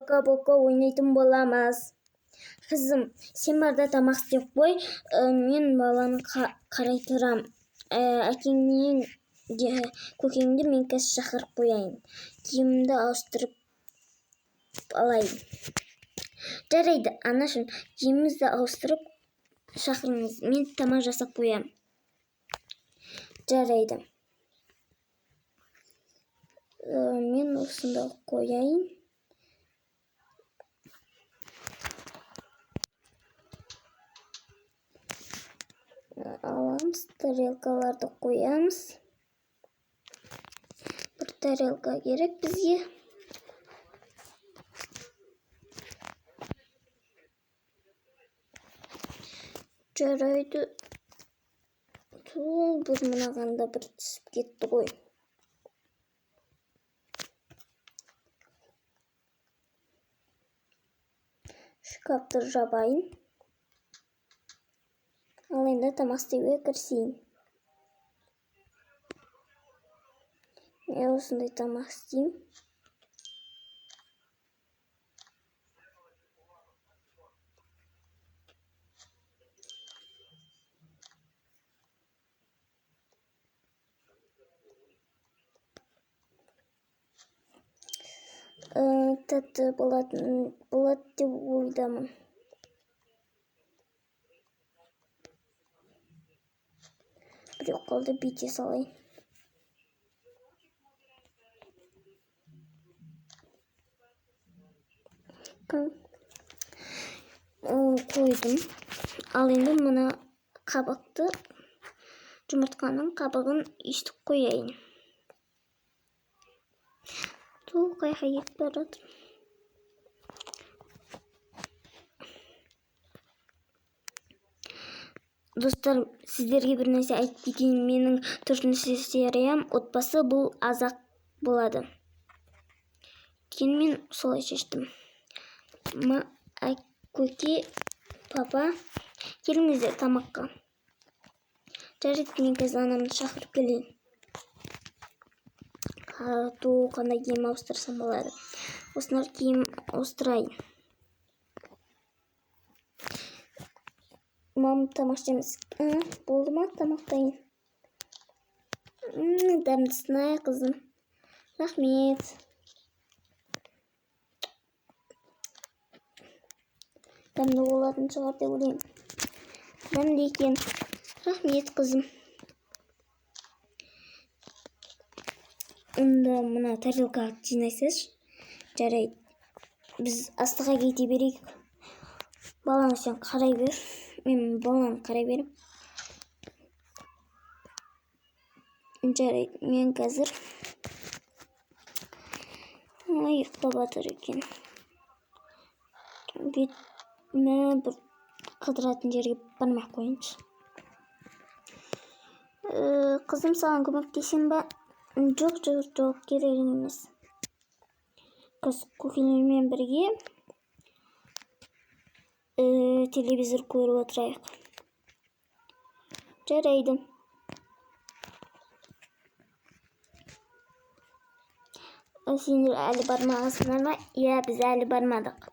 Тока-Бока ойнайтын боламыз. Қызым, сен бар да тамақ істеп қой, мен баланы қарай тұрам. Әкеңнен көкеңді мен қазір шақырып қояйын. Киімімді ауыстырып алайын. Жарайды, анашым, киіміңізді ауыстырып шақырыңыз. Мен тамақ жасап қоям. Жарайды. Мен осында қояйын. Аламыз, тарелкаларды қоямыз. Бір тарелка керек бізге. Жарайды. Ту, бір мынаған да бір түсіп кетті ғой. Шкафты жабайын. Ал енді тамақ істеуге кірісейін. Мен осындай тамақ істеймін. Тәтті болады деп ойдамын. Біреу қалды, бүйте салайын. Қойдым. Ал енді мына қабықты, жұмыртқаның қабығын өйстіп қояйын. Ту, қайқа кетіп бара жатыр. Достар, сіздерге бір нәрсе айтып кетейін. Менің төртінші сериям отбасы бұл азақ болады. Өйткені мен солай шештім. Ма, көке, папа, келіңіздер тамаққа. Жарайды, мен қазір анамды шақырып келейін. Ту, қандай киім ауыстырсам болады. Осындай киім ауыстырайын. Мам, тамақ ішеміз. Болды ма тамақ дайын? Дәмдісін ай, қызым. Рахмет. Дәмді болатын шығар деп ойлаймын. Дәмді екен. Рахмет, қызым. Онда мына тарелкаға жинайсызшы. Жарайды. Біз астыға кете берейік. Баланы сен қарай бер. Мен баланы қарай беремін. Жарайды, мен қазір ұйықтап жатыр екен. Бетіме бір қыдыратын жерге бармай ақ қояйыншы. Қызым, саған көмектесем ба? Жоқ, жоқ, жоқ, керек емес. Қазір көкелермен бірге телевизор көріп отырайық. Жарайды. Сендер әлі бармағансыңдар ма? Иә, біз әлі бармадық.